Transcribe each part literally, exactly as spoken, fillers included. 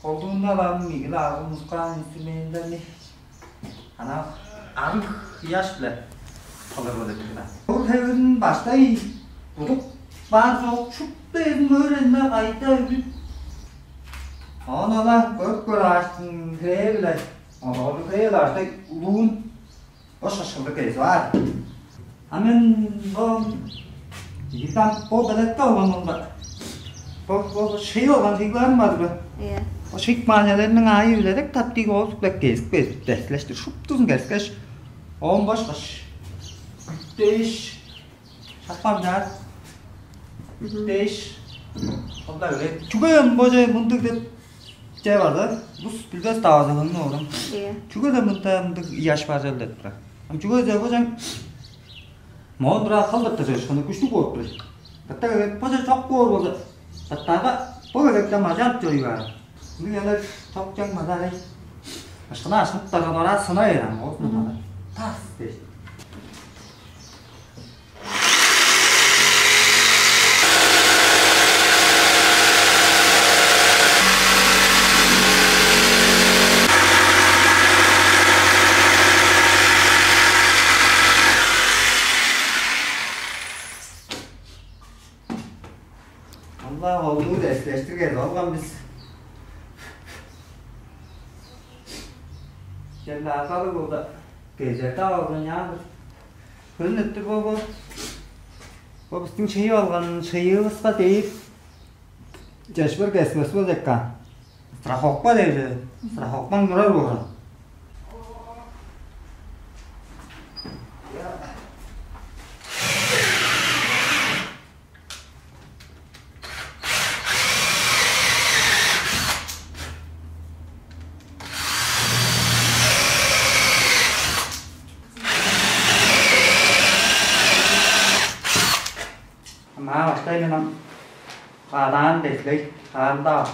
Колдуунда-ла ам ийи-ле аргы музыкальный инструменттерни, ана арыг ыяш-биле кылыр болду турган. Ол хевирин баштай будук бар чок, шупту эзин өөренип, кайда үрүп, оон ала көрүп көр ааштың хээ-биле, ону хээ-биле ааштай улуун бо шашкылдыг кезип аар. А мен бо ийи-даа бо белетке алган болза, бо, бо, бо шыйып алган шыйыгларым бар бе? Ийе. Бо шыйык маанчаларның аайы-биле дег таптыг оозуп-ла кезип, кезип, дескилештир шуптузун кескеш, оон башкаш, дээш, шапкам чаар. Мгм. Дээш, ол-даа өлет. Чүге ам бо чай мындыг деп чай база улус билбес-даа база хынны орун. Ийе. Чүге-ле мында мындыг ыяш бар чүвел деп турар. Ам чүге дизе бо чай моон тура кылдыртыр чыышкыны күштүг бооп тур. Кыта келгеш, бо чай чок боор болза, кытаага бо кезекте мажап чоруй баар. Ындыг чайлар чок чаң база арай. Ышкына ашкынып турган ораа сына бээр ам, оозун. Мгм. Тас дээш. Ам-на колдуу дескилештирген болган бис. Черле аргалыг болза, кезерде алган яандыр. Хөлүнүптүр бо, бо. Бо бистиң чыйып алган шыйыывыска дээр чешпер кеспес болза экка. Страховка дээр, страховкаң турар болган. Маа баштай мен ам кадаан дезилей, каанда.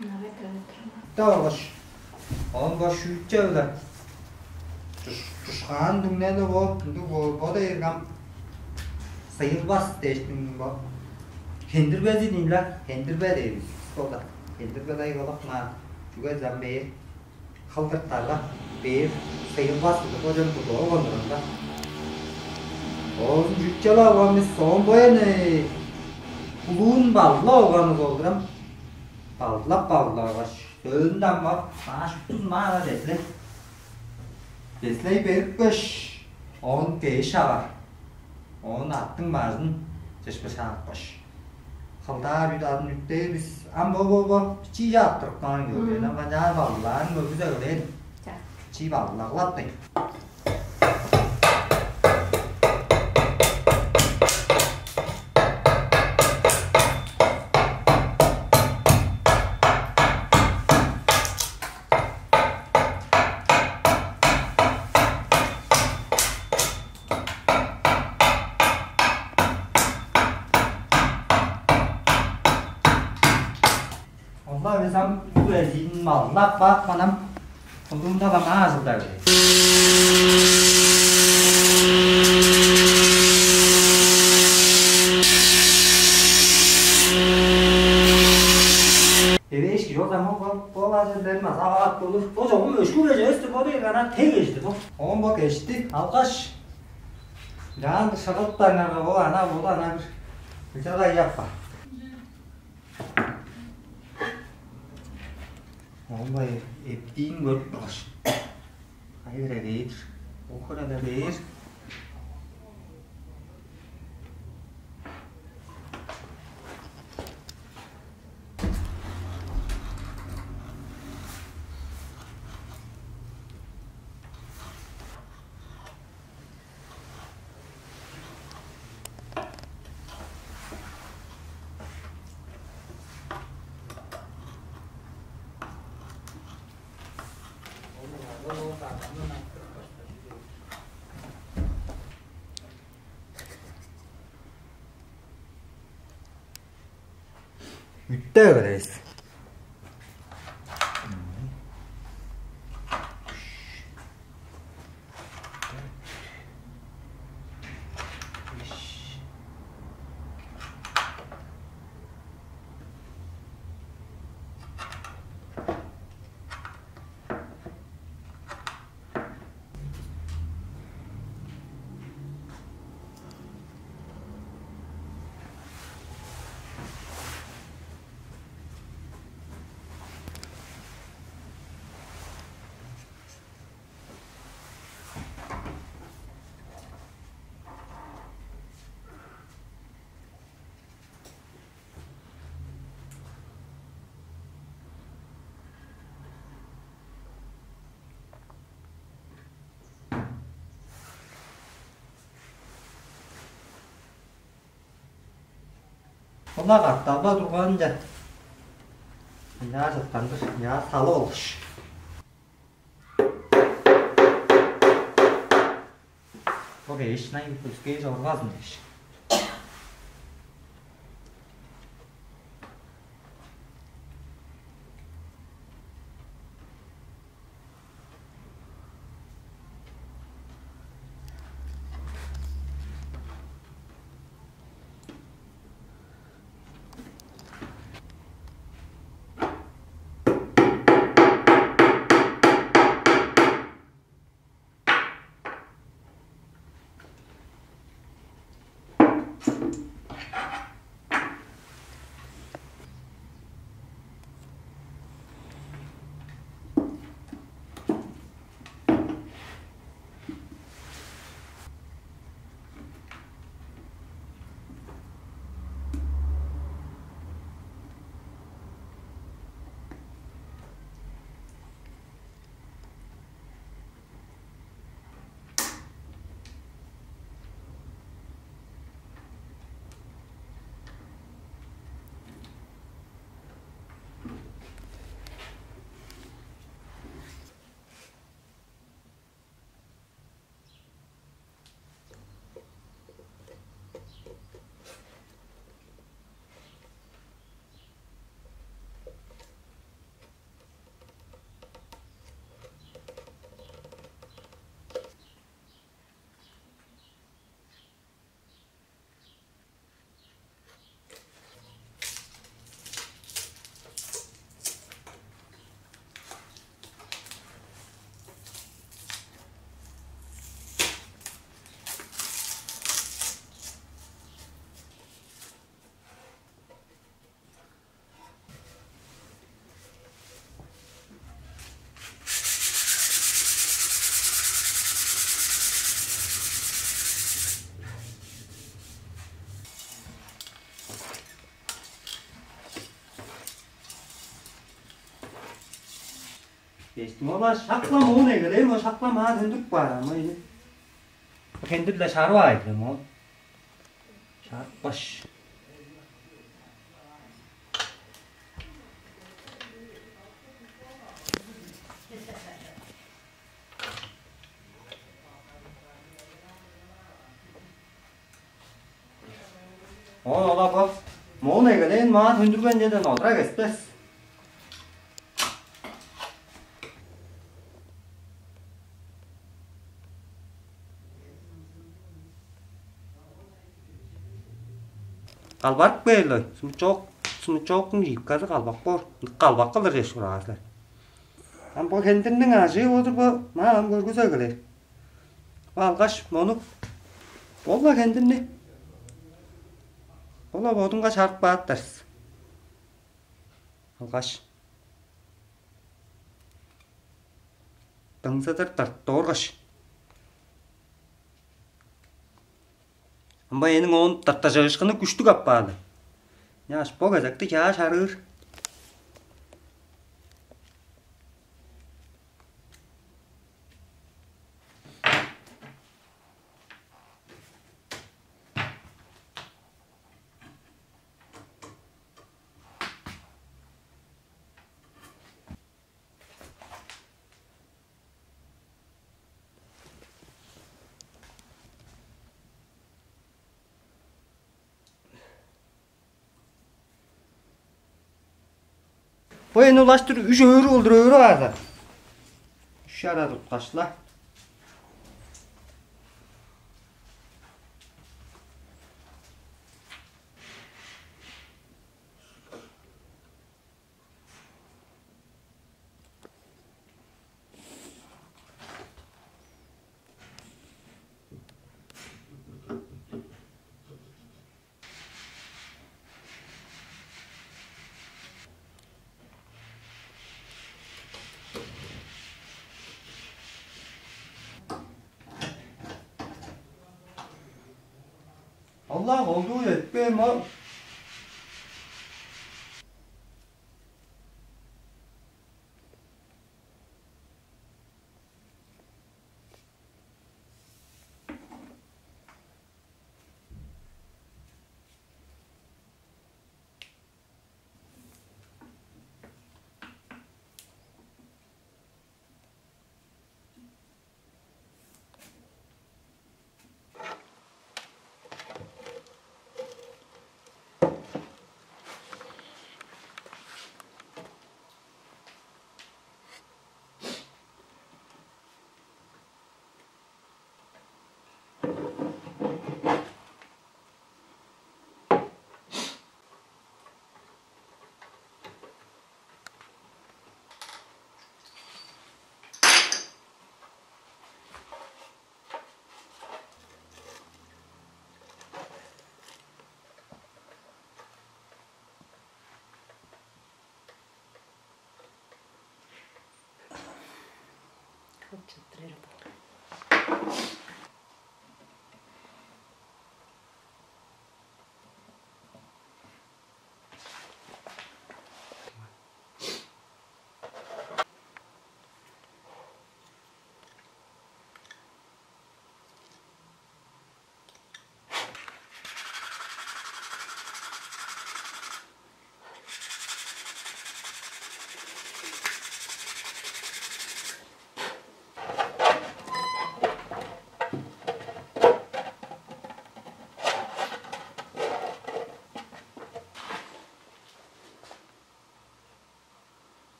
Давай, давай, давай. Оон бо шүүтче-биле чуш-, чушкаан дүңнели бооп, ындыг бо-, бода иргам сыйылбас дээштиң бо. Хендирбези дийин-ла, хендирбе дээр бис бода. Хендирбе-даа кылып маа, чүге зам бээр. Кылдыртарга бээр сыйылбас кылдыр бо чон будуп алган турган-даа. Оозун чүкчелеп алган бис, оон бо эни улуун балдылап алган болдурам. Балдылап-балдылап алгаш, сөөлүнде ам бо маа шуптузун маа-ла дезилей. Дезилей берипкеш, оон кеш авар. Оон аттың бажын чыпшаапкаш, кылдаар үт адын үттээр бис. Ам бо, бо, бо, бичии чаап туруп каан көрген. Мм. Ам канчаар балдылаарын көргүзүп эгелээн. Ча. Бичии балдылап каапты. Ол-ла безам бу эжиин маллап каапкан ам. Кудуунда-ла маа ажылдап бээр. Эвээш кижи ол заман бо-, бо ажылдарын база аваап болур. Бо чогум өшкү кежи эвес-тир, бо дег ана тег кежи-дир бо. Оон бо кешти алгаш, ынчаан шыгылыптарыңарга, ол ана, ол ана бир ынчалай аппа. Оон бо эптиин көрүп тургаш, кайы-бир эдээр, охур эдээр. Үттеп беребис. Ол-ла катап-ла турганынче ынчаар чыткан-дыр, ынчаар салып алгаш. Бо кеш ынай өске чоргазын дээш. Дээштиң, ол-ла шак-ла моон эгелээн, ол шак-ла маа төндүрүп каар, ам эни. Хендир-ле шарып аай-дыр моон. Шарыпкаш. Оон ол-ла бо моон эгелээн маа төндүрген черден одура кеспес. Калбарып кээр-ле, смычок, смычоктуң щипказы калбак боор. Калбак кылдыр чеш ураазылар. Ам бо хендирниң ажыы болдур бо, маа ам көргүзүп эгелээр. Бо алгаш, мону, ол-ла хендирни, ол-ла бодунга шарып каап-тар сен. Алгаш, дыңзыдыр тыртып дооргаш, ам бо эниң оон тыртыжыышкыны күштүг апаар-ла. Ынааш, бо кезекти чаа шарыыр. Бо эни улаштыр үш өрү болдур, өрү баарда. Үш ара туткаш-ла. Аллах, олдуу этпээн ол. Кылып чыттырар апа.